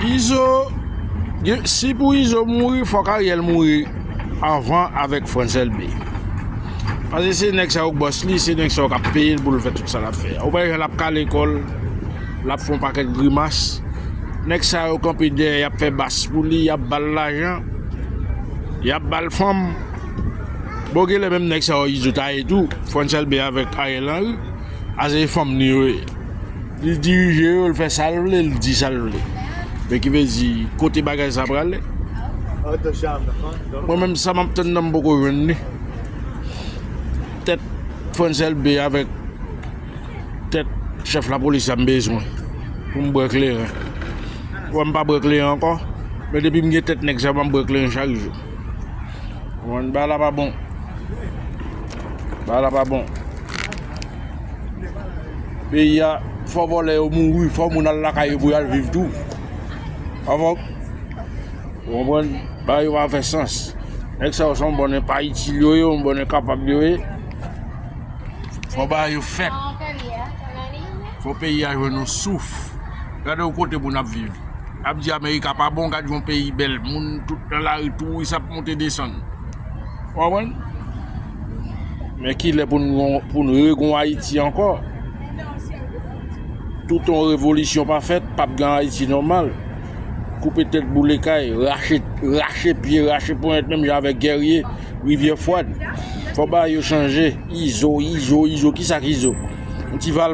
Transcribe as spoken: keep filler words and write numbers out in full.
Izo, gen- si pou Izo mouri, fòk Ariel mouri anvan avèk Frantz Elbé. Paske se nèg sa yo k bòs li, se nèg sa yo k ap peye l pou l fè tout sa l ap fè a. Ou pa wè jan l ap kale kò l, l ap fè yon pakèt grimas. Nèg sa yo kanpe dèyè, y ap fè bas pou li, y ap ba l lajan, y ap ba l fanm. Bon, genlè menm nèg sa yo Izo ta ye tou, Frantz Elbé avèk Ariel Henry, a se fanm li yo ye. Li dirije yo, l fè sa l vle, l di sa l vle. Men ki vle di, kote bagay sa prale? Mwen menm, sa m ap tann nan, m poko jwenn li. Tèt Frantz Elbé avèk tèt chèf lapolis la m bezwen pou m bwè kleren. Wè, m pa bwè kleren ankò, men depi m gen tèt nèg sa, m ap bwè kleren chak jou. Ou konprann? Bagay la pa bon. Bagay la pa bon. Peyi a, fò vòlè yo mouri, fò moun al lakay yo pou y al viv tou. Avan, ou konprann? Bagay yo pa fè sans. Nèg sa yo se yon bann enpayitil yo ye, yon bann enkapab yo ye. Fò bagay yo fèt. Fò peyi a jwenn yon souf. Gade yon kote moun ap viv. Ap di Amerika pa bon, gad yon peyi bèl. Moun tout nan lari, touris ap monte desann. Ou konprann? Men kilè pou n gon- pou n regon Ayiti ankò? Tout yon revolisyon pa fèt, p ap gen Ayiti nòmal. Koupe tèt, boule kay, rache, rache pye, rache ponyèt, menm jan avèk Guerrier, Rivyè Fwad. Fò bagay yo chanje. Izo, Izo, Izo, kisa k Izo? Yon ti valpa.